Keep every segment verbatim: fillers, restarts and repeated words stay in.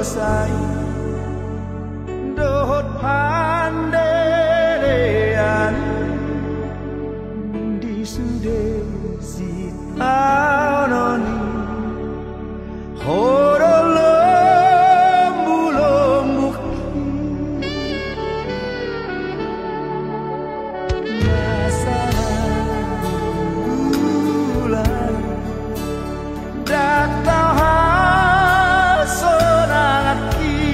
sai dohot pandelean di sude sitaonon i. Ho do lombulombu na sanang bulan, ndang tau hasonangan i.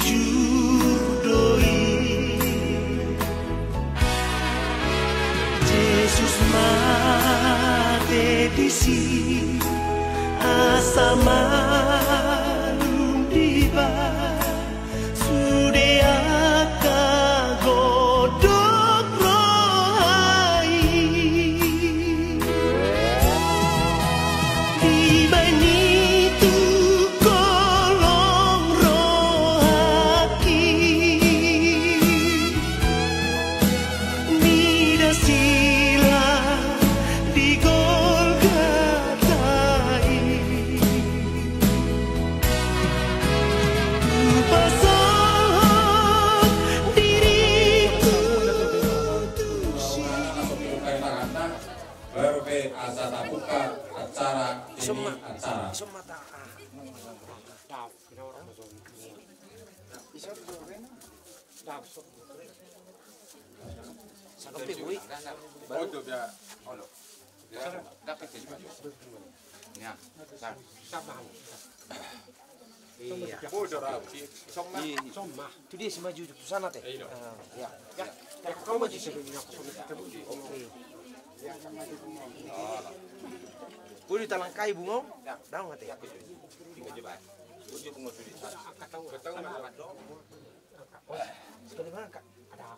Jujur do i, Jesus mate disi asa malum dibahen sude angka godok roha i. Dibahen i tu kolong rohangki, mida sila di Golgota i. Hupasahat diringku tusi. Baru pe asa tabuka acara ini, acara. Iya. Itu dia si maju tu sana te. Iya. Oke. Udah talangkai bungo. Daong ate. Sekali mana kak? Ada.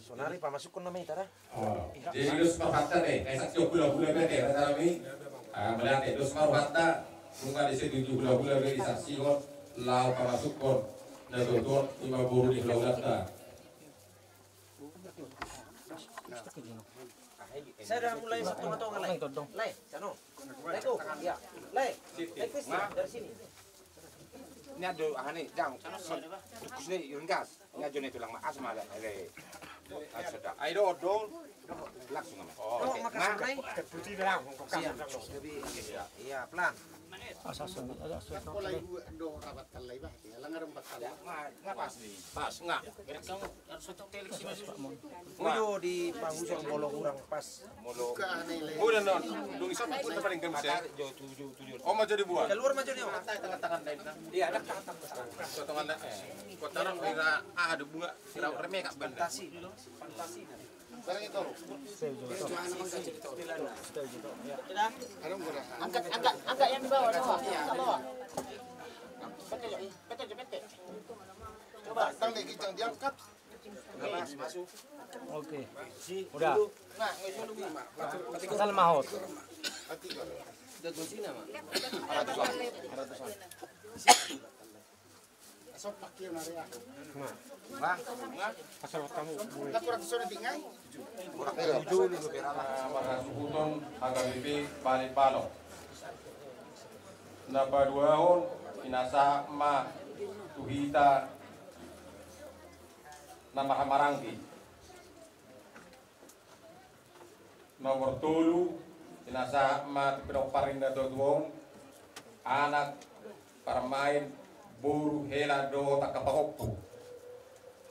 Sonari pamasukkon nama ita da. Jadi dos ma rohanta te, na isaksihon hulahula be ate, rasa nami. Melihat te, dos ma rohanta, nunga disi tujuh hulahula be disaksihon, laho pamasukkon na tuatua i ma boru ni hulahulanta. Sada mulai satongatonga lai. Lai, sano. Lai tu, iya. Lai. Lai Kristi, dari sini. Ini ada aha ni, jang. Dukus ni, iring gas. Ini aja ni tulang ma, asa ma ada. Ayo do, do. Langsung ma. Oh, makasih lai. Iya, pelan. Asa, asa, asa. Pola ibu do rapat kalai bah. Nga pas ni. Pas nga. Uyo di pahusor molo hurang pas. Molo. Udah non. Dung isap pun paling gamis ya. Oh, ma jadi buat. Keluar ma jadi. Iya, ada. Potongan dah. Kota orang kira ah ada bunga. Kira remeh kak bener. Fantasi dulu. Fantasi. Angkat, angkat, angkat yang di bawah, bawah. Angkat bawah. Pete, pete, pete. Coba, tang deh, kijang diangkat. Oke. Udah. Asal mahot. Udah gosina, Mak. Ratusan. Ratusan. Marhasuhuton H K B P Balipalo. Na paduahon, pinasahat ma tu hita na marhahamaranggi. Nomor tolu, pinasahat ma tu pinompar ni natuatua on, anak, parumaen, boru, hela dohot angka pahompu.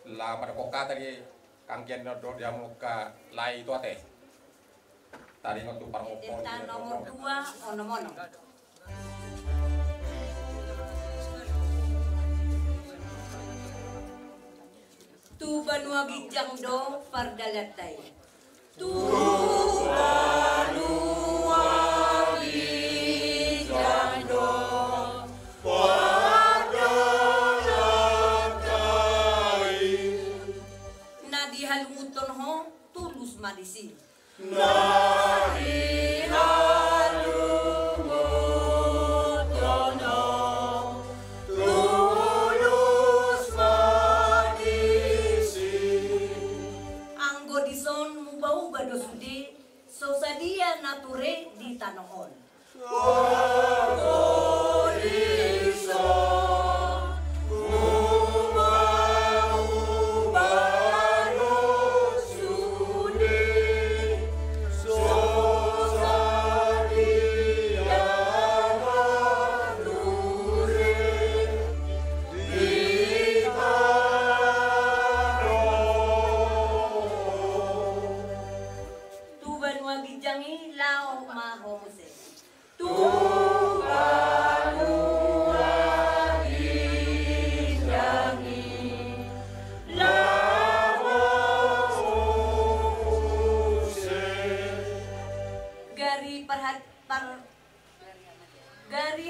Laho mandok hata di anggian na do di hamu angka lae tu ate. Taringot tu parmompo. Nomor dua, onom onom. Tu banua ginjang do pardalanan i. Tu banua ginjang do pardalanan i. Na dihalungunhon ho tulus ma disi. Na dihalungunhon ho tulus ma disi. Anggo dison mubauba do sude, so sadia na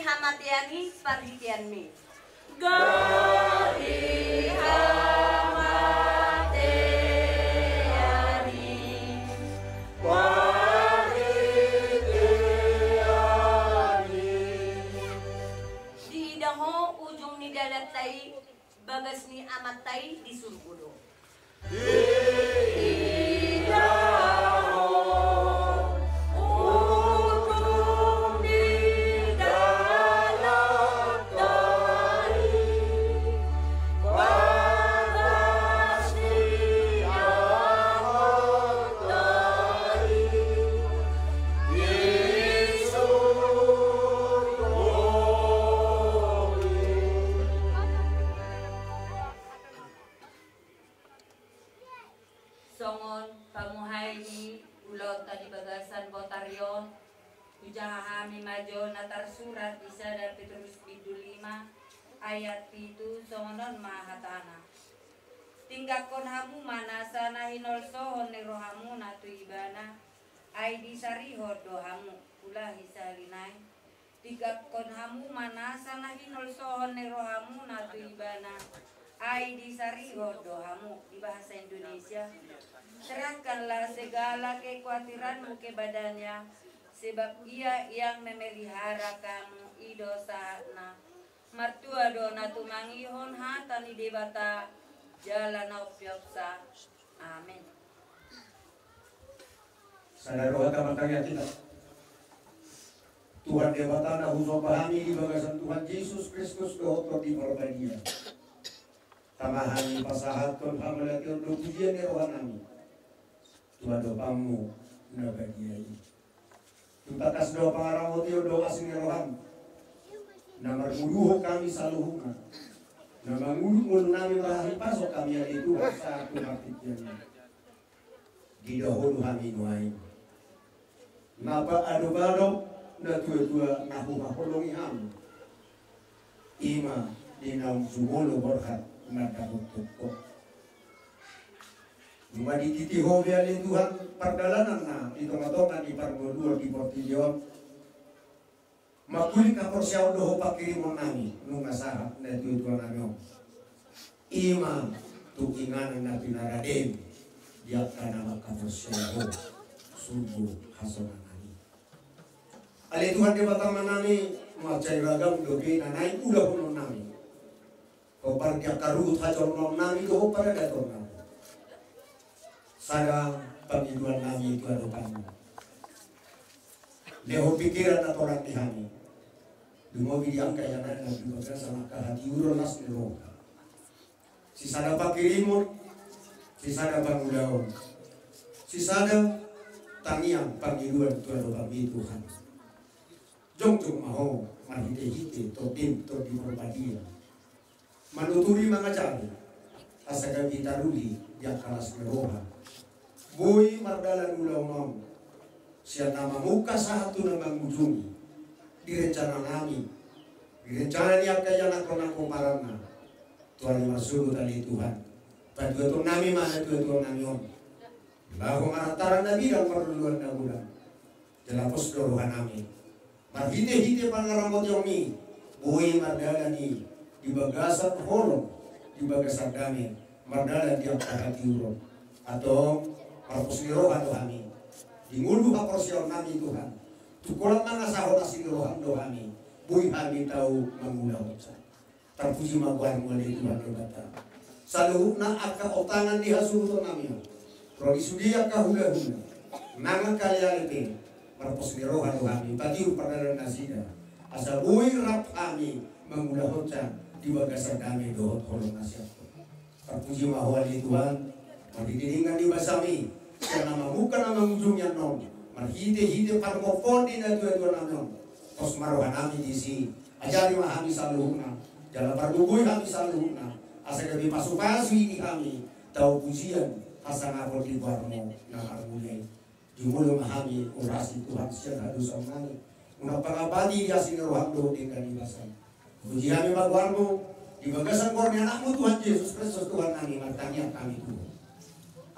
Hamatean i parhiteanmi. Gari hamatean i parhiteanmi. Diida ho ujung ni dalanta i bagas ni Amanta i di surgo do. Songon pamuhai ni ulaonta di bagasan botari on, hujaha hami ma jo na tarsurat di sada Petrus bindu lima ayat pitu, songon on ma hatana. Tinggakkon hamu ma nasa na hinolsohon ni rohamuna tu Ibana, ai disarihon do hamu. Ulahi sahali nai. Tinggakkon hamu ma nasa na hinolsohon ni rohamuna tu Ibana, ai disarihon do hamu. Di bahasa Indonesia, serahkanlah segala kekhawatiranmu kepada-Nya, sebab Ia yang memelihara kamu. I do sahatna. Martua do na tumangihon hata ni Debata jala na umpeopsa. Amen. Sada roha ta martangiang hita. Tuhan Debata na husomba hami di bagasan Tuhan Jesus Kristus dohot Tondi Porbadia, tama hami pasahathon hamauliateon dohot pujian ni rohanami tu adopanMu na badia i. Tu tangkas do pangaramotion dohot asi ni rohaM, na marngoluhon hami saluhutna, na mangolu ngolunami marhahipason hami ale Tuhan sahat tu martingkian i. Diida Ho do hami nuaeng. Na paadopadop, na tuatua na huhaholongi hami, i ma di naung jumolo borhat mandapothon Ho. Nunga dititi Ho be ale Tuhan pardalananna di tongatonga ni parngoluon di portibi on. Mangkuling haporseaon do Ho pangkirimonnami nunga sahat na tuatuanami on, i ma tu inganan na pinaradeM di angka na mangkaporseai Ho sumbu hasonangan i. Ale Tuhan Debata Amanami, mansai ragam dope na naeng ulahononnami. Hombar di angka ruhut hajolmaonnami dohot paragatonnami, sada pangidoannami tu adopanMu. Lehon pingkiran na torang di hami, lumobi di angka ianakkon di bagasan angka hatiuron las ni roha. Sisada pangkirimon, sisada pangulaon, sisada tangiang pangidoan tu adopanMi Tuhan. Jongjong ma Ho marhitehite TondiM, Tondi Porbadia, manuturi, mangajari, asa gabe taruli di angka las ni roha. Boi mardalan ulaon on sian na mamungka sahat tu na mangujungi, di rencananami, di rencana ni angka ianakkon na pomparanna. Tu ari marsogot ale Tuhan, patuatonnami ma na tuatuanami on, laho marantaran na bidang, marluluan na godang. Jala pos do rohanami, marhitehite pangaramotionMi, boi mardalan i di bagasan holong, di bagasan dame, mardalan di angka hatiuron. Antong marpos ni roha do hami, di ngolu haporseaonnami Tuhan, tu holan mangasahon asi ni rohaM do hami, boi hami tau mangulahonsa. Tarpuji ma goarMu ale Tuhan Debata. Saluhutna angka ontangan di hasuhutonnami on, ro di sude angka hulahula, nang angka aleale pe, marpos ni roha do hami patiur pardalanan nasida, asa boi rap hami mangulahonsa di bagasan dame dohot holong na sian Ho. Tarpuji ma Ho ale Tuhan, marhite denggan ni basaMi, sian na mamungka na mangujungi annon, marhitehite pargomgom ni na tuatuanami on, pos ma rohanami disi. Ajari ma hami saluhutna, jala pargogoi hami saluhutna, asa gabe pasupasu i di hami, tau pujian hasangapon di goarMu na marmulia i. Jumolo ma hami, urasi Tuhan sian hadosaonnami, unang pangampati di asi ni rohaM dohot denggan ni basaM. Puji hami ma goarMu, di bagasan goar ni AnakMu Tuhan Jesus Kristus Tuhannami, martangiang hami tu Ho.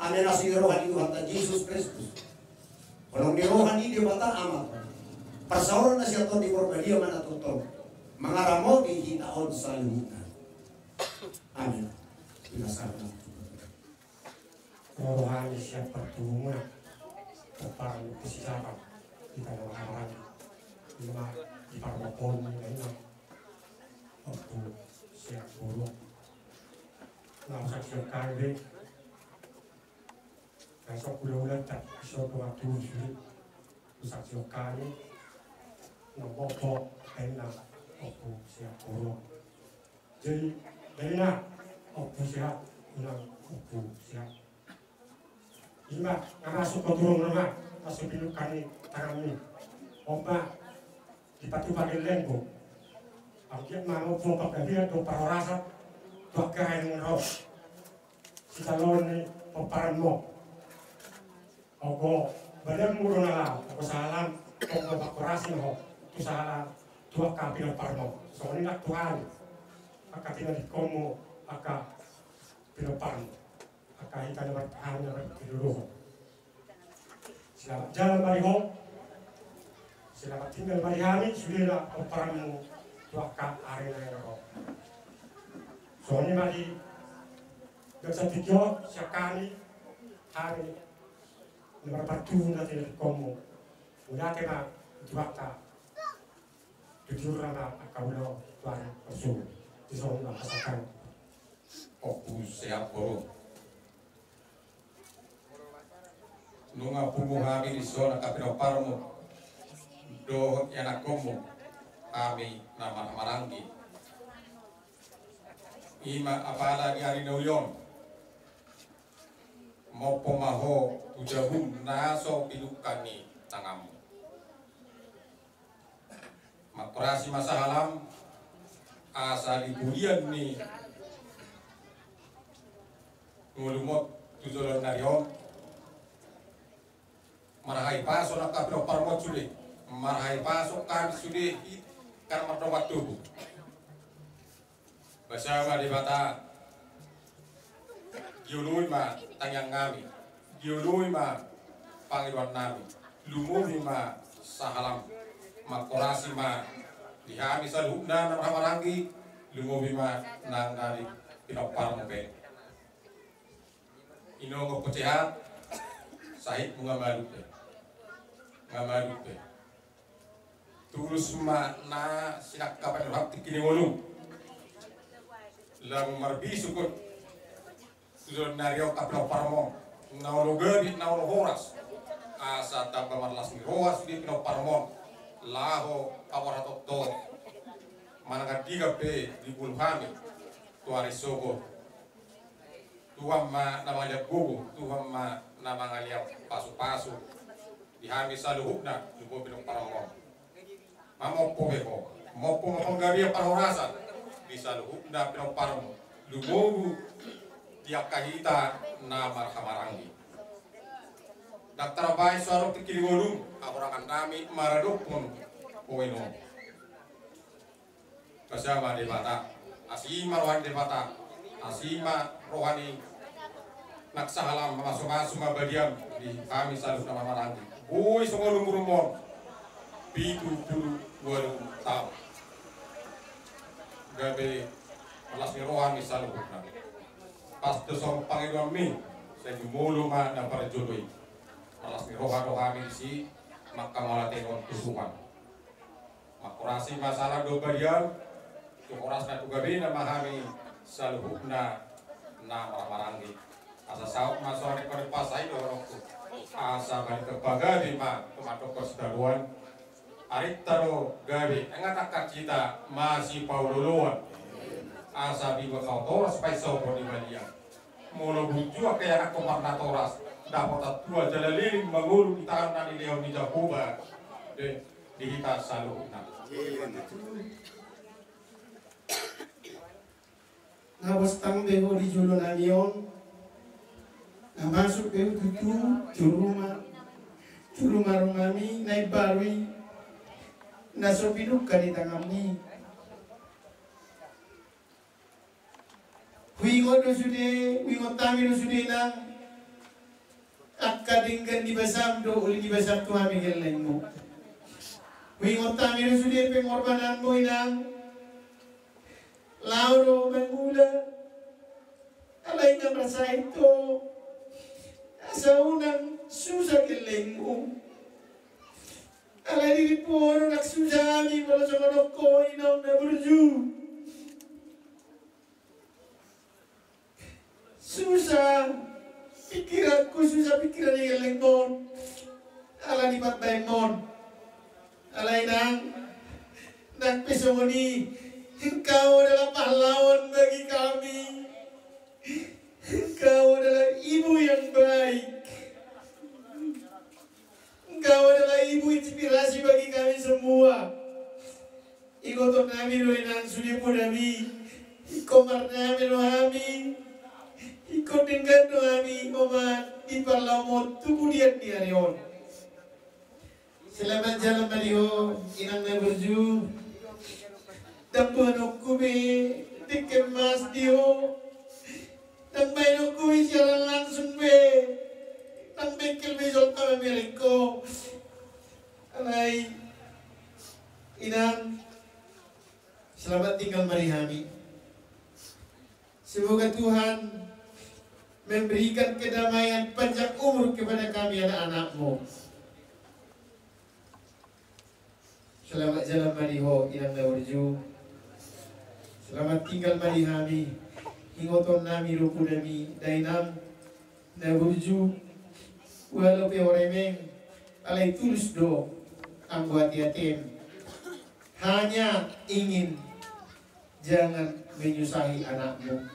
Amen. Asi ni roha ni Tuhanta Jesus Kristus, holong ni roha ni Debata Ama, parsaoran na sian Tondi Porbadia ma na tongtong Mangaramoti hita on saluhutna. Amin. Ina sarna. Rohani siap partubu muna. Pomparan ni sisapan. Hita na mangaramoti. Ima di parmopon ni ima. Ompu Siap Boru. Na saksikan be. Na so kuda-uda tak so tu waktu sulit. Saksikan ni. Na popo. Ena. Ompu Siap Boru. Jadi, jadi na, Ompu Siap, unang Ompu Siap. Ima, na masuk ke turun rumah, masuk pintu kami, tangan ni. Ompu, dipatupa gellengku. Anggiat ma, Ompu, panggabean tu parhorasan, tu angka yang ro. Sitaon ni pomparanmu. Anggo badanmu do na laho, anggo sahalam, anggo pangkorasi ho, tu sahala, tu angka pinomparmu. Songon i nang tu hami, angka tinadingkonmu, angka pinomparmu, angka hita na martahan, na marpindodohon. Selamat jalan ma di ho. Selamat tinggal ma di hami, sude na pomparanmu tu angka ari na ro. Songon i ma di gasan tingki on, sian hami, hami na marpartubu na tinadingkonmu. Mauliate ma tu angka, tu tiur ma angka ulaon tu ari marsogot. Di son ma pasahat. Ompu Siap Boru. Nunga pungu hami di son angka pinomparmu dohot ianakkonmu, hami na marhahamaranggi. Ima apala di ari na uli on, mompo ma ho tu jabum na so pinungka ni tanganmu. Mangkorasi ma sahalam, asa di pudian ni ngolum on tu joloan ni ari on, marhahipason angka pinomparmu on sude, marhahipason hami sude, hita na mardongan tubu. Basa ma Debata, dioloi ma tangiang nami, dioloi ma pangidoan nami, lumobi ma sahalam, mangkorasi ma di hami saluhutna na marhahamaranggi, lumobi ma nang na di pinomparmu be. Inongo pe sehat, sahitmu nga malum be. Nga malum be. Tulus ma na sinangkapan ni roham tingki ni ngolum. Lam marbisuk on. Tu joloan ni ari on angka pinomparmu on. Na olo gabe, na olo horas. Asa tamba marlas ni roha sude pinomparmu on. Laho paborhathon ho. Manang andigan pe di ngolu hami. Tu ari sogot. Tuhan ma na mangalean gogo, Tuhan ma na mangalean pasupasu. Di hami saluhutna, lumobi pinomparmu on. Mamompo be ho, mompo ma panggabean parhorasan. Di saluhutna pinomparmu, lumobi di angka hita na marhahamaranggi. Ndang tarbahen so adong tingki ni ngolum, hahurangan nami maradophon ho i nuaeng. Basa ma Debata, asi ma roha ni Debata, asi ma roha ni nang sahalam, mamasumasu ma badiam di hami saluhutna na marhahamaranggi. Boi songon umurmu on, pitu pulu ualu taon. Gabe marlas ni roha hami saluhutna. Pas do songon pangidoanmi, sai jumolo ma na parjolo i. Marlas ni roha do hami disi, manghamauliatehon tu Tuhan. Mangkorasi ma salam dohot badiam, tu horasna tu gabena ma hami saluhutna na marhahamaranggi. Asa saut ma songon i, pasa i dohononku. Asa balik pagabe ma tu mandok sitadoan. Arinta do gabe, ingot angka hita masipaolooloan. Asa bibot hamu toras painsopo di balian. Molo burju angka ianakhon marnatoras, dapotan tua jala leleng mangolu di tangan na nilehon ni Jahowa. Be. Di hita saluhutna. Na bostang be ho di jolo nami on, na masuk be ho tutu tu ruma, tu ruma-rumami na imbaru i, na so pinungka ni tanganmi. Huingot do sude, huingot hami do sude inang, angka denggan ni basam dohot uli ni basam tu hami gellengmu. Huingot hami do sude pengorbananmu inang, Laho do mangula. Alai nga marsahit ho asa unang susa gellengmu. Alai di rimpu on ndang susa hami molo so mandok ho, inang na burju. Susa pikiranku, susa pikiran ni gellengmon ala ni pambahenmon. Alai nang, nang pe songon i, engkau adalah pahlawan bagi kami. Engkau adalah ibu yang baik. Engkau adalah ibu inspirasi bagi kami semua. Ingotonnami do, inang, sude podami. Ingkon marnami do hami. Ingkon denggan do hami, oman, di parlaomon tu pudian ni ari on. Selamat jalan ma di ho, inang na burju. Ndang baenonku be dengke mas di ho. Ndang baenonku be siaran langsung be. Ndang bengkel be jolma mamereng ho. Alai, inang, selamat tinggal ma di hami. Semoga Tuhan memberikan kedamaian panjang umur kepada kami, anak-anakmu. Selamat jalan ma di ho, inang na burju. Selamat tinggal ma di hami. Ingotonnami do podami, da inang na burju. Walau pe ho remeng, alai tulus do anggo ate-atem. Hanya ingin jangan menyusahi anakmu.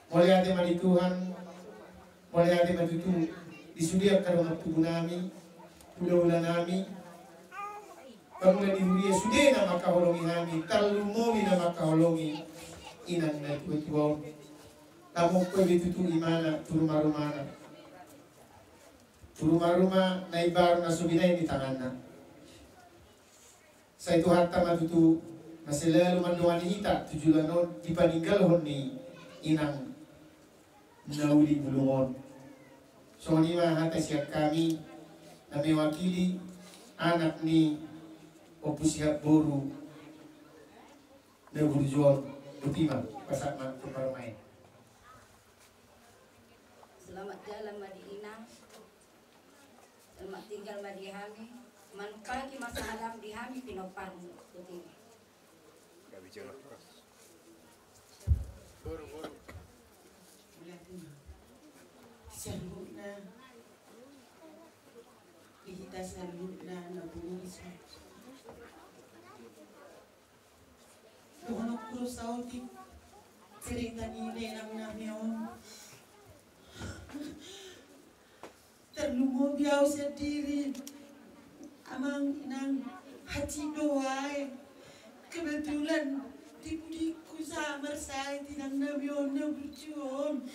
Mauliate ma di Tuhan. Mauliate ma tutu di sude angka dongan tubunami, hula-hulanami, pangula ni huria, sude na mangkaholongi hami, tarlumobi na mangkaholongi inang na tua-tua on. Tamo pe be tutu imana tu ruma-rumana, tu ruma-ruma na imbaru na so binahen ni tanganna. Sai Tuhanta ma tutu na selalu mandongani hita tu joloan on di paninggalhon ni inang na uli bulung on. Songon i ma hata sian hami na mewakili anak ni Ompu Sihat boru na burju on. Boti ma, pasahat ma tu parumaen. Selamat jalan ma di inang. Selamat tinggal ma di hami. Manungkaki ma salam di hami pinomparmu. Boti ma. Saluhutna, di hita saluhutna na bungul i. Dohononku do saotik cerita ni inang nami on. Tarlumobi au sandiri. Amang, inang, hansit do au. Kebetulan di pudingku sahat marsahit inang nami on na burju on.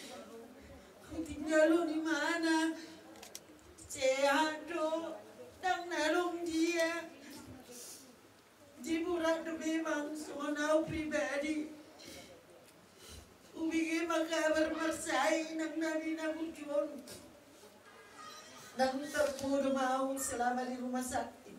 Hutinggalhon imana. Sehat do, ndang na adong dia. Jadi borat do memang songon au pribadi. Hubege ma kabar marsahit inang nami na burju on. Ndang tarpodo ma au selama di rumah sakit.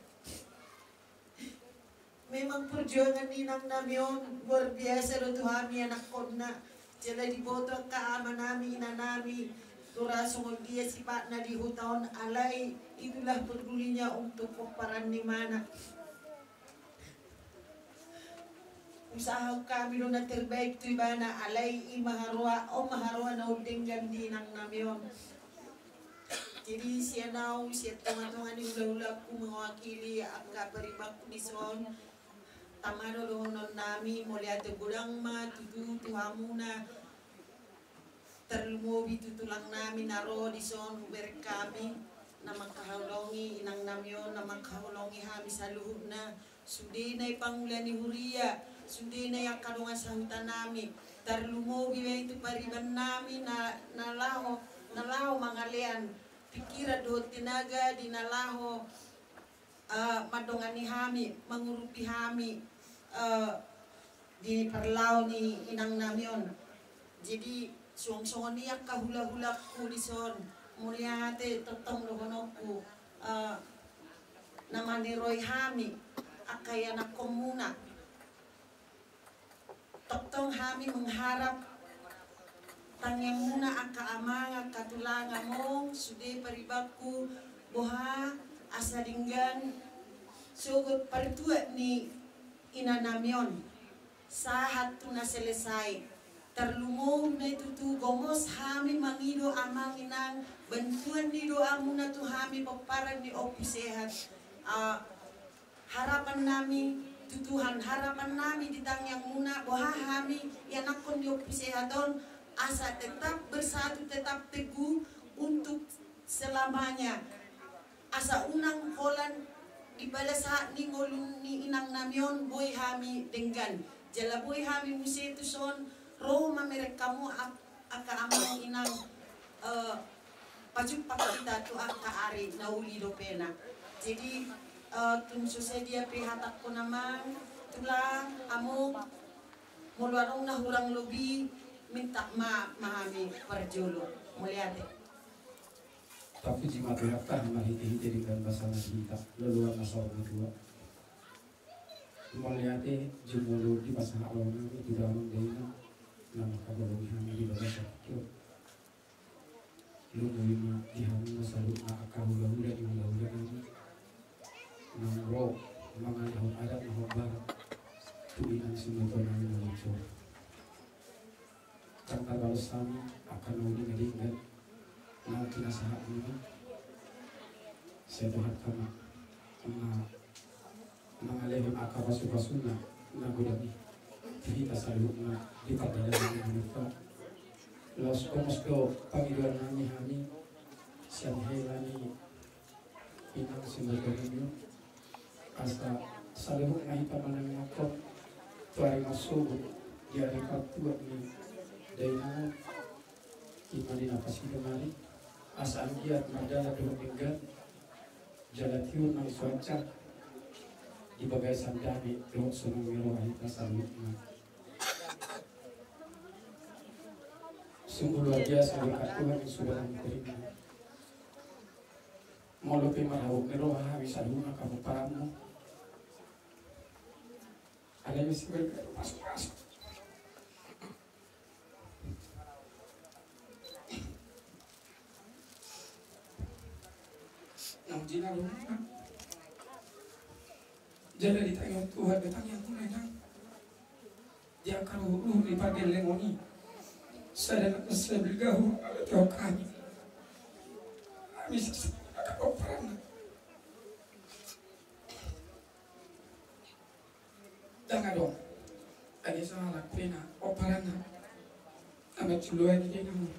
Memang perjuangan ni inang nami on luar biasa do tu hami anakkonna. Jala diboto angka ama nami, ina nami, tura songon dia sifatna di huta on, alai itulah pedulinya untuk pomparan ni imana. Usaha hami do na terbaik tu ibana, alai i ma haroa, on ma haroa na umdenggan di inang nami on. Jadi sian au, sian tonga-tonga ni hula-hulaku mewakili angka paribanku dison, tama do dohonon nami, mauliate godang ma tutu tu hamuna. Tarlumobi tu tulang nami na ro dison hubereng hami, na mangkaholongi inang nami on, na mangkaholongi hami saluhutna, sude na i pangula ni huria, sude na i angka dongan sahuta nami, tarlumobi ma i tu pariban nami na, na laho, na laho mangalean pikiran dohot tenaga di na laho eh, mandongani hami, mangurupi hami, eh, di parlao ni inang nami on. Jadi suang songon i angka hula-hulaku dison, mauliate tongtong dohononku, eh, na maniroi hami angka ianakkonmuna. Tongtong hami mengharap tangiangmuna angka amang, angka tulang, among, sude paribanku, boha asa denggan sogot partuat ni inanami on sahat tu na selesai. Tarlumobi ma i tutu, gomos hami mangido amang inang bantuan ni doamuna tu hami pomparan ni Ompu Sehat. Ah, harapan nami tu Tuhan, harapan nami di tangiangmuna, boha hami ianakhon ni Ompu Sehat on asa tetap bersatu, tetap teguh untuk selamanya. Asa unang holan di pala sahat ni ngolu ni inangnami on boi hami denggan. Jala boi hami muse tuson ro mamereng hamu ak-, angka amang inang, eh, pajumpang hita tu angka ari na uli dope na. Jadi, eh, tung so sadia pe hatangkon amang, tulang, among, molo adong na hurang lobi, minta maaf ma hami parjolo. Mauliate. Tapuji ma Tuhanta na marhitehite denggan basa na di hita, lalu na saur matua. Mauliate jumolo dipasahat roha nami tu damang dainang na mangkaholongi hami di bagasan tingki on. Lumobi ma di hamu na saluhutna angka hulahula ni hulahula nami, naung ro mangalehon adat na hombar tu inang simbotol nami na mansur. Ndang tarbalos hami angka na uli na denggan naung pinasahatmuna. Sai Tuhanta ma na mangalehon angka pasupasuna na godang i tu hita saluhutna di pardalanan ni ngolunta. Laos gomos do pangidoan nami hami sian hela ni inang simbotol nami on, asa saluhutna hita manangiangkon tu ari marsogot di ari partuat ni dainang on, i ma di na pasidung ari, asa anggiat mardalan dohot denggan jala tiur nang so ancak di bagasan dame dohot sonang ni roha hita saluhutna. Sungguh luar biasa berkat Tuhan yang sudah kami terima. Molo pe marhabot ni roha hami saluhutna angka pomparanmu. Ada yang sebagai masuk-masuk. Naung jinalo. Jala ditangihon Tuhan, ditangihon Tuhan, inang. Di angka ruhut-ruhut ni pargellengon i. Sada na sebil gahur, ala teo kami. Kami sesama angka pomparanna. Ndang adong. Adi sahalak pe na pomparanna. Amat juluan i denggan.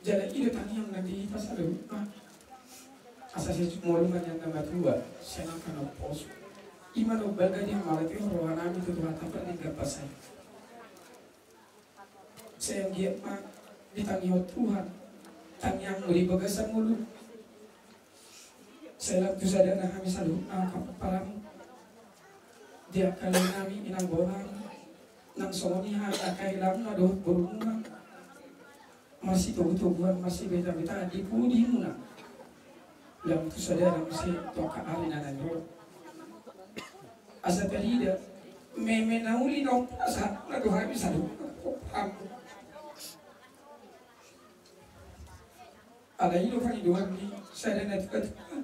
Jala i do tangiang na di hita saluhutna. Asa sai jumolo ma nian na matua, sian angka na umposo. I ma na umbalga di hamauliateon roha nami tu Tuhanta pardenggan basa i. Sai anggiat ma ditangihon Tuhan tangiangmu di bagasan ngolu. Sai lam tu sadana hami saluhutna angka pomparanmu. Di angka lae nami, inang boru nami. Nang songon i hami angka helangmuna dohot borumuna. Masitogutoguan, masibetabeta di pudimuna. Lam tu sadana muse tu angka ari na naeng ro. Asa tarida meme na uli na umposo na do hami saluhutna pomparanmu. Alai i do pangidoan ni sada na tuatua.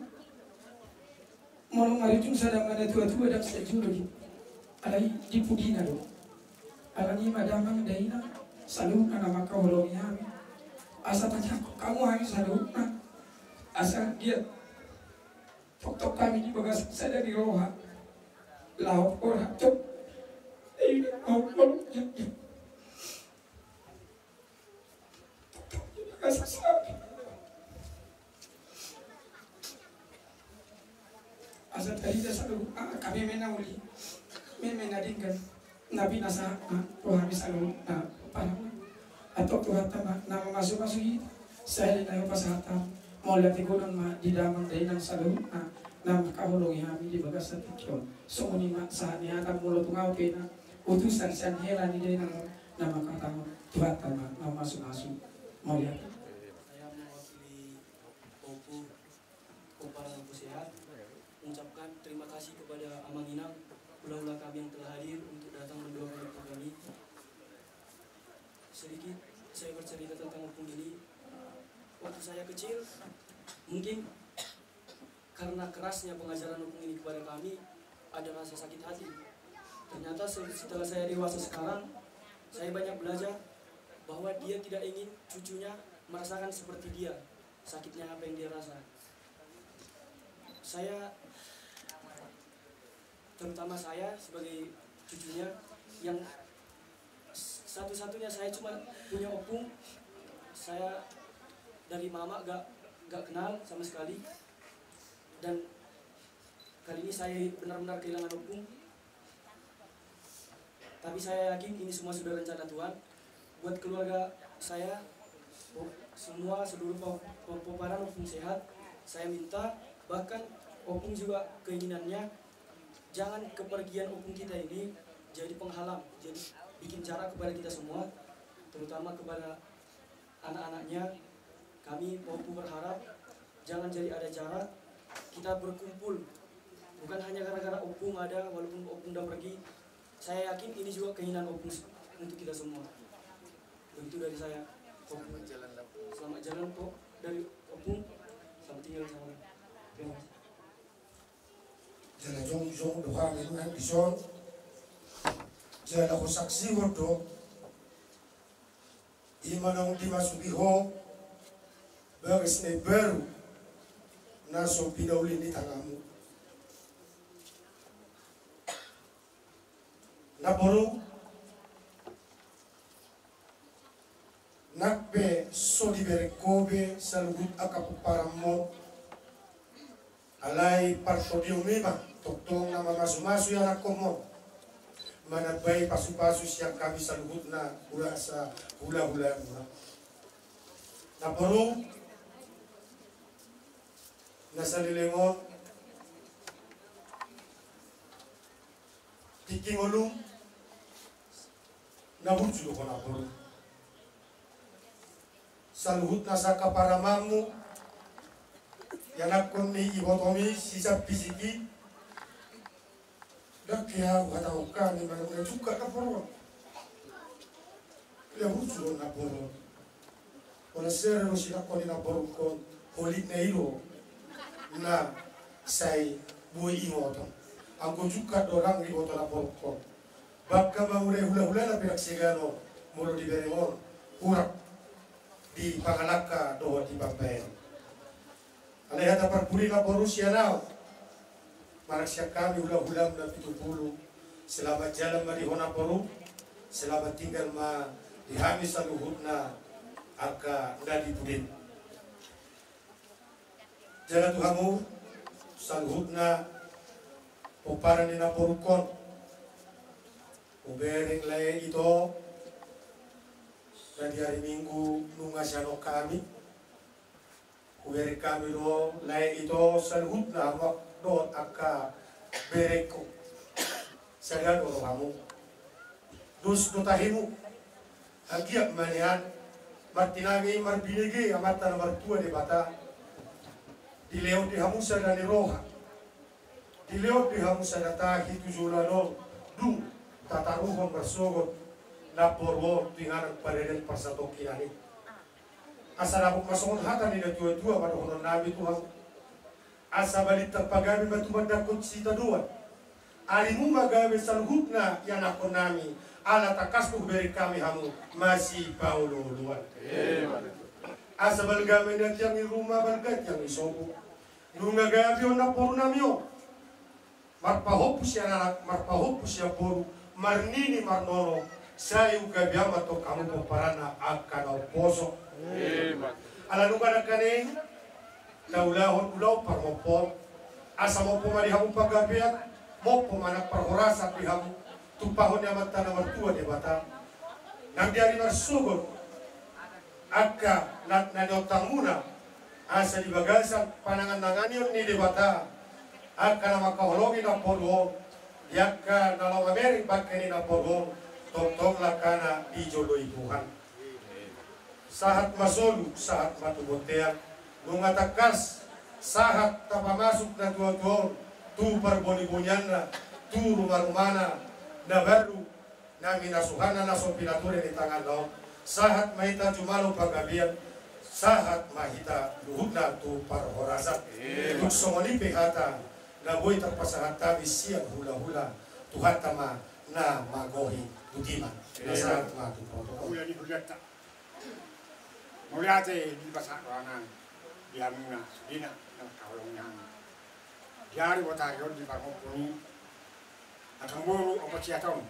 Molo marujung sada ma na tuatua ndang sai jolo i. Alai di pudina do. Alani i ma damang dainang saluhutna na mangkaholongi hami. Asa tangiangkon hamu hami saluhutna. Asa anggiat tongtong hami di bagasan sada ni roha. Laho porhat tu. Ina au au. Asa tarida saluhutna angka meme na uli, meme na denggan, na pinasahatna tu hami saluhutna. Antong Tuhanta ma na mamasumasu hita. Sahali nai hupasahat hami mauliate godang ma di damang dainang saluhutna na mangkaholongi hami di bagasan tingki on. Songon i ma sahat ni hata molo tung au pe na utusan sian hela ni dainang na mangkahatahon, Tuhanta ma na mamasumasu. Mauliate. Saya mewakili Ompu, Pomparan Ompu Sehat, mengucapkan terima kasih kepada Amang Inang, hulahula kami yang telah hadir untuk datang mendoakan Ompu kami. Sedikit saya bercerita tentang opung ini. Waktu saya kecil, mungkin karena kerasnya pengajaran opung ini kepada kami, ada rasa sakit hati. Ternyata se- setelah saya dewasa sekarang, saya banyak belajar bahwa dia tidak ingin cucunya merasakan seperti dia, sakitnya apa yang dia rasa. Saya, terutama saya sebagai cucunya, yang satu-satunya saya cuma punya opung. Saya dari mama gak gak kenal sama sekali, dan kali ini saya benar-benar kehilangan opung. Tapi saya yakin ini semua sudah rencana Tuhan buat keluarga saya. Semua seluruh pom- pom- pomparan opung sehat. Saya minta, bahkan opung juga keinginannya, jangan kepergian opung kita ini jadi penghalang, jadi bikin jarak kepada kita semua, terutama kepada anak-anaknya. Kami, opung, berharap jangan jadi ada jarak, kita berkumpul. Bukan hanya gara-gara opung ada, walaupun opung udah pergi, saya yakin ini juga keinginan opung s- untuk kita semua. Begitu dari saya. Opung. Selamat jalan, Pok. Dari opung, selamat tinggal sama. Terima kasih. Jala jongjong do hami nang dison. Jala husaksihon do, ima naung dimasuki ho bagas na imbaru na so pinauli ni tanganmu. Namboru, nang pe so dibereng ho be saluhut angka pomparanmon, alai partondion i ma tongtong na mamasumasu ianakkonmon, manambai pasupasu sian hami saluhutna, hulahula, hulahula. Namboru, na saleleng on, tingki ngolum, na burju do ho, namboru. Saluhutna sangkap paramanmu, ianakkon ni ibotom i, si Sampisik i, ndang hea huhatahon hami manang na jungkat, namboru. Ia burju do, namboru. Olo, sere do sinakkon ni namborungkon, holitna i do na sai boi ingoton. Anggo jungkat do ndang diboto namborungkon. Bangka mangulahula na pinarsiganon, molo dibereng on, hurang di pangalangka dohot di pambahenan. Alai hata parpudi, namboru, sian ahu manang sian hami hulahulam na pitu pulu, selamat jalan ma di ho, namboru. Selamat tinggal ma di hami saluhutna angka na di pudim. Jala tu hamu saluhutna pomparan ni namborungkon, hubereng lae ito na di ari Minggu nunga sian on hami. Hubereng hami do lae ito saluhutna, hamu dohot angka berengku. Sada do rohamu, dos do tahimu. Anggiat ma nian martinangi marbinege Amanta na martua Debata, dilehon di hamu sada ni roha, dilehon di hamu sada tahi tu joloan on, dung tataruhon marsogot namboru on tu inganan paradaton parsatongkinan i. Asa dapot ma songon hata ni natuatua padohononnami tu hamu: Asa balintang pagabe ma tumandangkon sitadoan. Arimu ma gabe saluhutna ianakkonnami, ala tangkas do hubereng hami hamu masipaolooloan. Asa balga ma nian tiang ni ruma, balga tiang ni sopo. Nunga gabe on namborunami on, marpahompu sian anak, marpahompu sian boru, marnini marnono, sai gabe ma tong hamu pomparanna angka na umposo. Ala nunga nangkaning taulahon ulaon parmompoon, asa mompo ma di hamu panggabean, mompo ma nang parhorasan di hamu, tumpahon ni Amanta na martua Debata. Nang di ari marsogot angka na, na niontangmuna, asa di bagasan panangannanganion ni Debata angka na mangkaholongi namboru on, di angka na laho mamereng bangke ni namboru on, tongtong langkana dijoloi Tuhan. Sahat ma solu, sahat ma tu bontean. Nunga tangkas sahat tapamasuk natuatua on tu parbonibonianna, tu rumarumana na baru, na minasuhanna na so pinature ni tanganna on. Sahat ma hita jumalo panggabean, sahat ma hita luhutna tu parhorasan. Tung songon i pe hata na boi tarpasahat hami sian hulahula, Tuhanta ma na magohi. Botima. Na sahat ma tu protokol. Mauliate di pasahat roha nami di hamuna sude na mangkaholongi hami di ari botari on di parhompu ni angka boru opat siaton.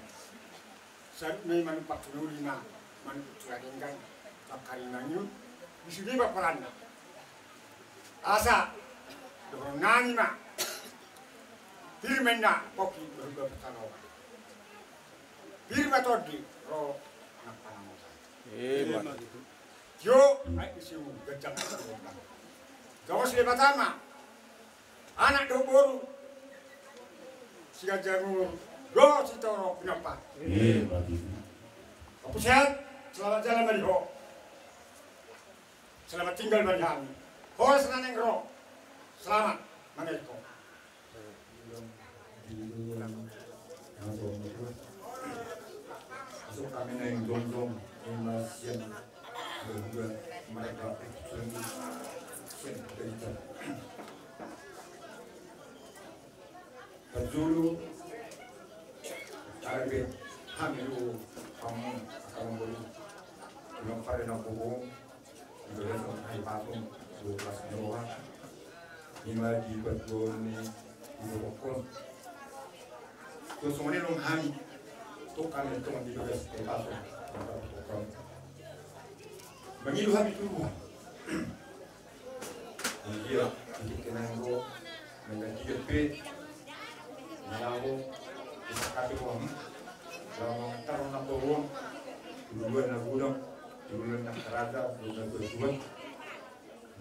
Sahat ma i manumpak tu na uli ma manumpak tu na denggan, pangkari mangiut di sude pomparanna. Asa dohonon nami ma, pir ma inna pongki dohot bapak Saloka. Pir ma tondi ro na pangamotan. Ima tutu. Tio, ai isi u ganjang. Jongos Debata ma anak dohot boru, siganjang umur dohot sitorop pinompar. Ima tutu. Ompu sehat, selamat jalan ma di ho. Selamat tinggal ma di hami. Ho na naeng ro, selamat ma di ho. Masuk kami naeng jongjong, ima sian, juga mereka sian berita. Parjolo, tarbe hami do hamu, hamu bolu. Ima pare na kobo. Di bagasan Hahipason, di bagasan roha. Ima di parjuangan ni, di bagasan. Songon i nang hami. Tung hami tung di bagasan Hahipason. Mangido hami tu Tuhan. Dia, di kena yang ro. Mengganti depe. Nalaho. Bisa kati roham. Dalam taruh na koruan. Duluan na gudang. Duluan na karaja. Duluan na tuan.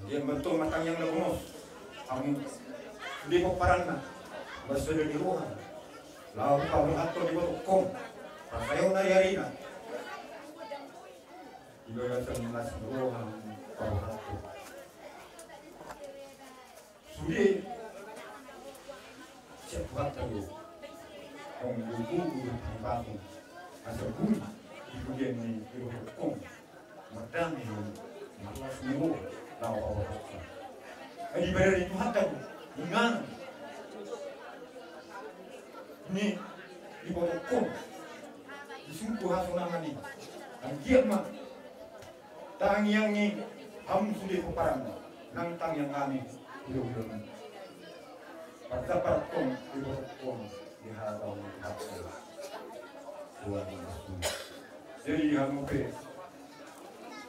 Dia mantong ma tangiang na gomos. Hamu. Di pomparanna. Basada di roha. Laho paborhathon di botohon. Pasaehon ari-arina. Di bagasan las ni roha. Paborhathon. Sude. Siap buat tadi. Kong buku buku tadi baku. Asa bui. Di bagian ni di botohon. Mardame, marlas ni roha, laho paborhathon. Ai dibahen ni Tuhanta do inganan ni di botohon. Disungkun hasonangan i. Anggiat ma tangiangi hamu sude pomparanna, nang tangiang hami hulahula. Parjambar tong di botohon. Di harapan hati. Tuhan Yesus. Jadi hamu pe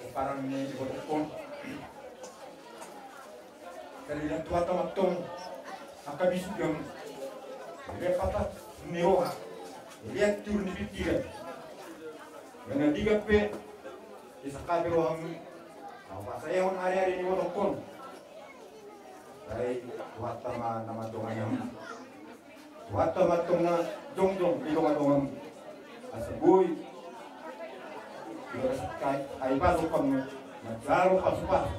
pomparan ni di botohon. Jadi dan Tuhanta ma tong angka bisuk yang dia patah ni roha. Dia tiur ni pikiran. Dengan tiga pe. Disangkapi roham. Pasaehon ari-ari ni botohon. Ai Tuhanta ma na mandongani hamu. Tuhanta ma tong na jongjong di dongan-dongan. Asa boi. Di bagasan Hahipason hamu manjalo pasu-pasu.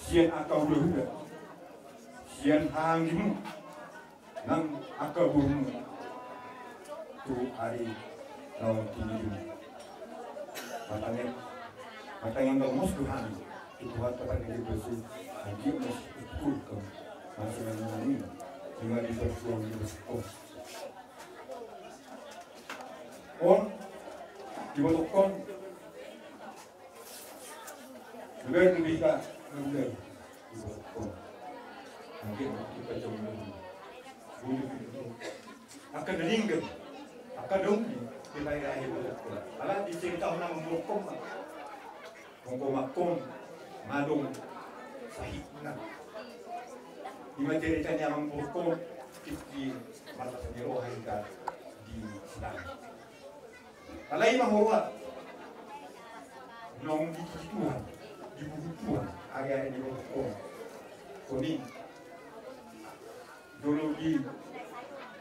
Sian angka hulahula. Sian haha anggimu. Nang angka borumu. Tu ari naung tinidung. Martangiang, martangiang na gomos do hami tu Tuhanta pargede besi. Anggiat ma sipulpul kam. Masih nang nangin. Ima di perjuangan di besi kos. On di botohon. Bulan lebih tak bulan. Akan dingin, akan dong di daerah itu. Ala di cerita nama murkom. Murkom akon madong sahitna. Ima cerita ni amang murkom di mata sendiri roha di silang. Alai ma ho roha. Naung dituju Tuhan, dibuhu Tuhan, ari-ari ni roha on. Koni. Jolo di,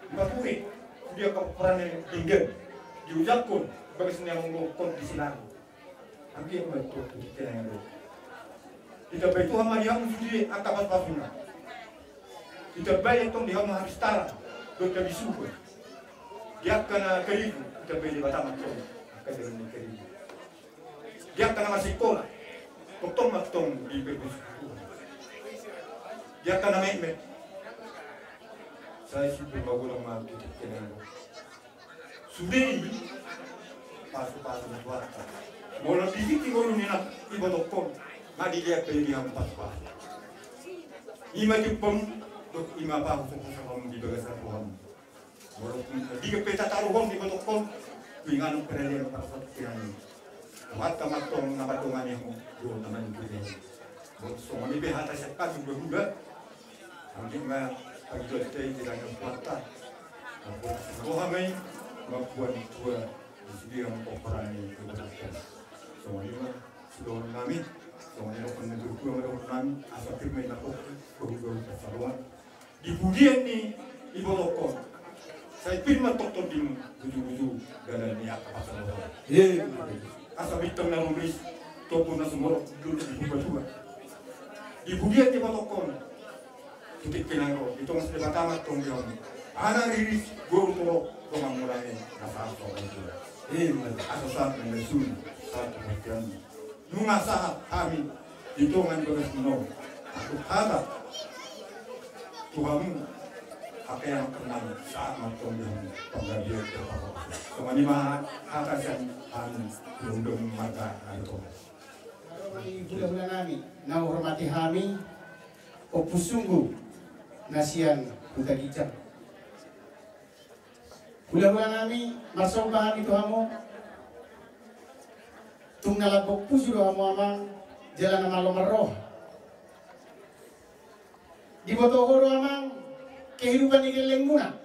dipature. Dia kaparan ni denggan. Diujakkon. Bagas ni amang roha on di silang. Anggiat ma tu kita yang ada. Ditambai Tuhan ma di hamu sude angka pasu-pasuna. Ditambai tong di hamu habistaran dohot habisuhon. Di angka na karibu ditambai Debata ma tong. Kajaran ni kering. Di angka na masikola, tongtong ma tong di perbusu. Di angka na metmet, sai si pembagulang ma titik kenang. Sude i pasu-pasu ni Tuhanta. Molo di sisi ngolu ni na ibotokkon, nga dilihat pe di hamu pasu-pasu. Ima tiup hamu, ima pasu-pasu hamu di bagasan rohamu. Walaupun na denggan pe tataruhon di ibotokkon, tu inganan peralian parsakiran. Mata matong na madongani hamu, do na manjujung. Buat songon i pe hata sian hami dua-dua. Anggi ma pagi dua kita i di tangan kuata. Buat roha ngai, mampuan tua di sini yang komparan ni ibotokkon. Songon i ma, sudah nami, songon i rokon na dua-dua ma rokon nami, asa firme na kok, dua-dua pasaroan. Di pudian ni ibotokkon. Sai pir ma tongtong di buju-buju dalan ni angka pasarotan. Asa bintang na rumiris, topu na sumorop, dulu di purbatua. Di pudian ni ibotokkon. Titik pinango, di tonga sede patama tong di hamu. Anak riris, guru toro, tonga mulai, na sahat so. Asa sahat na lesun, sahat kematian. Nunga sahat hami di tonga ni bagas ni nol. Aku hata tu hamu, ake yang tenang saat matong di hamu panggabian terpaksa. Kemani ma hata sian hami, lundung mata ada tonga. Hula-hula nami, na hormati hami, Ompu Sunggu, na sian Huta Ginjang. Hula-hula nami, marsomba hami tu hamu. Tung na lambok pusu do hamu amang, jala na malo marroha. Diboto ho do amang, kehidupan ni gellengmuna.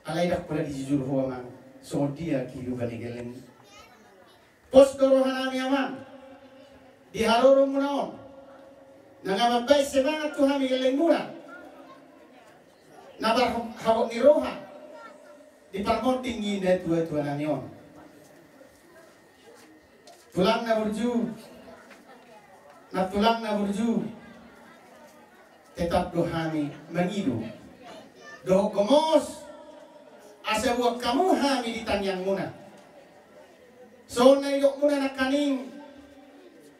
Alai ndang pola dijujur ho amang, songon dia kehidupan ni gellengmuna. Pos do roha nami amang, di haroromuna on, na nga mambahen semangat tu hami gellengmuna, na marhabot ni roha, di parmonding ni na tua-tua nami on. Tulang na burju, na tulang na burju, tetap do hami mangido dohot gomos, asa buat hamu hami di tangiangmuna. Songon na nidokmuna nangkaning,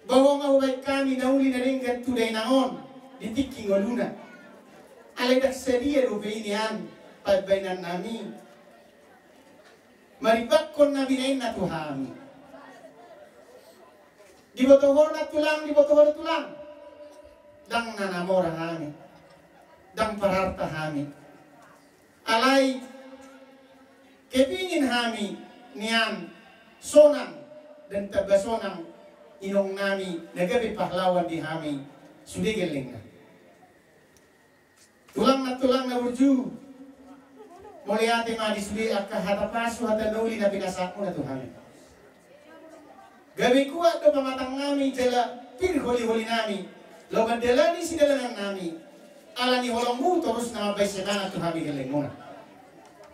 bahwa ma hubahen hami na uli na denggan tu dainang on di tingki ngoluna. Alai ndang sadia dope i nian pambahenan nami. Marimbangkon na binahenna tu hami. Diboto ho na tulang, diboto ho na tulang. Ndang na namora hami. Ndang pararta hami. Alai kepingin hami nian sonang dan tamba sonang inong nami na gabe pahlawan di hami sude gellengna. Tulang na tulang na burju. Mauliate ma di sude angka hata pasu hata na uli na pinasahatmuna tu hami. Gabe kuat do pamatang nami jala pir holi-holi nami laho mandalani sidalanan nami. Ala ni holongmu torus na mambahen semangat tu hami gellengmuna.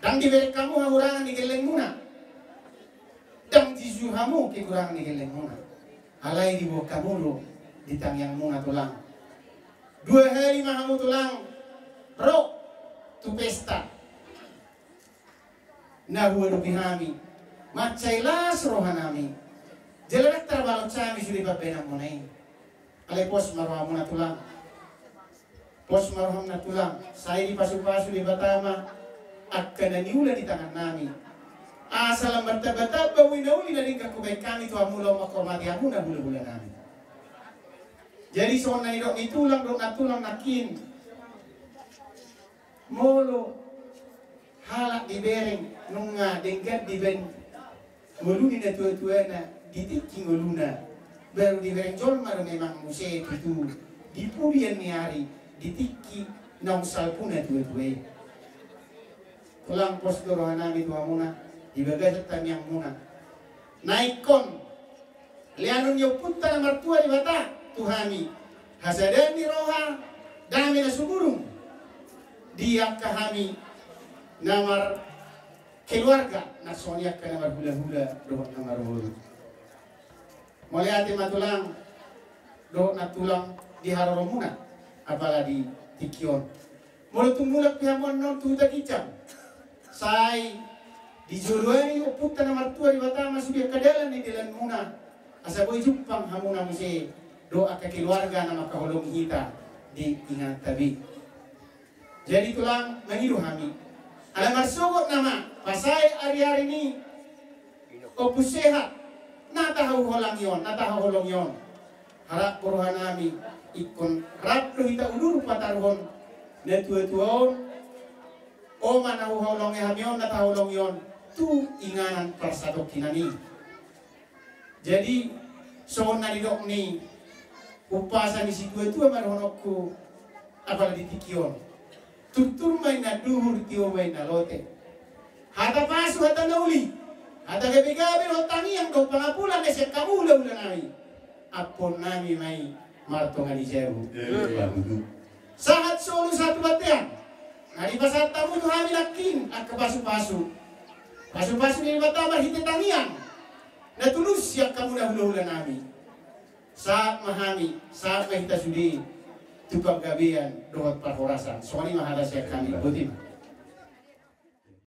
Ndang dibereng hamu hahurangan ni gellengmuna. Ndang dijujur hamu kekurangan ni gellengmuna. Alai diboan hamu do di tangiangmuna tulang. Dua hali ma hamu tulang ro tu pesta na huadopi hami. Mansai las roha nami. Jala ndang tarbalos hami sude pambahenanmuna i. Alai pos ma rohamuna tulang. Pos ma rohamuna tulang, sai dipasu-pasu Debata ma angka na niula di tangan nami. Asa lam martamba-tamba buei na uli na denggan hubahen hami tu hamu laho manghormati hamuna hula-hula nami. Jadi songon na nidok ni tulang dohot na tulang nangkin. Molo halak dibereng nunga denggan dibahen ngolu ni na tua-tuana di tingki ngoluna, baru dibereng jolma do memang muse tutu di pudian ni ari di tingki naung salpu na tua-tua i. Tulang, pos do roha nami tu hamuna di bagasan tangiangmuna. Na ingkon leanon ni Ompunta na martua Debata tu hami hasadaan ni roha, dame na sumurung di angka hami na markeluarga, na songon i angka na marhula-hula dohot na marboru. Mauliate ma tulang dohot na tulang di haroromuna, apala di tingki on. Molo tung mulak pe hamu annon tu Huta Ginjang, sai Dijoloani Ompunta na martua Debata ma sude angka dalan ni dalanmuna, asa boi jumpang hamuna muse dohot angka keluarga na mangkaholongi hita di ingananta be. Jadi tulang, mangido hami, ala marsogot nama pasae ari-ari ni Ompu Sehat na tahaholongi on, na tahaholongi on. Harap rohanami ingkon rap do hita udur pataruhon na tua-tua on, oman na huhaholongi hami on, na tahaholongi on tu inganan parsatongkinan i. Jadi songon na nidok ni umpasa ni situa-tua ma dohononku, apala di tingki on. Turtur ma inna duhur, tio ma inna lote. Hata pasu, hata na uli, hata gabe-gabe dohot tangiang dohot pangapulan na sian hamu hula-hulanami. Ampuonnami ma i martonga ni jabu. Sahat solu sahat tu bontean. Na dipasahat hamu tu hami nangkin angka pasu-pasu. Pasu-pasu ni Debata marhite tangiang na tulus sian hamu na hula-hulanami. Sahat ma hami, sahat ma hita sude tu panggabean dohot parhorasan. Songon i ma hata sian hami. Boti ma.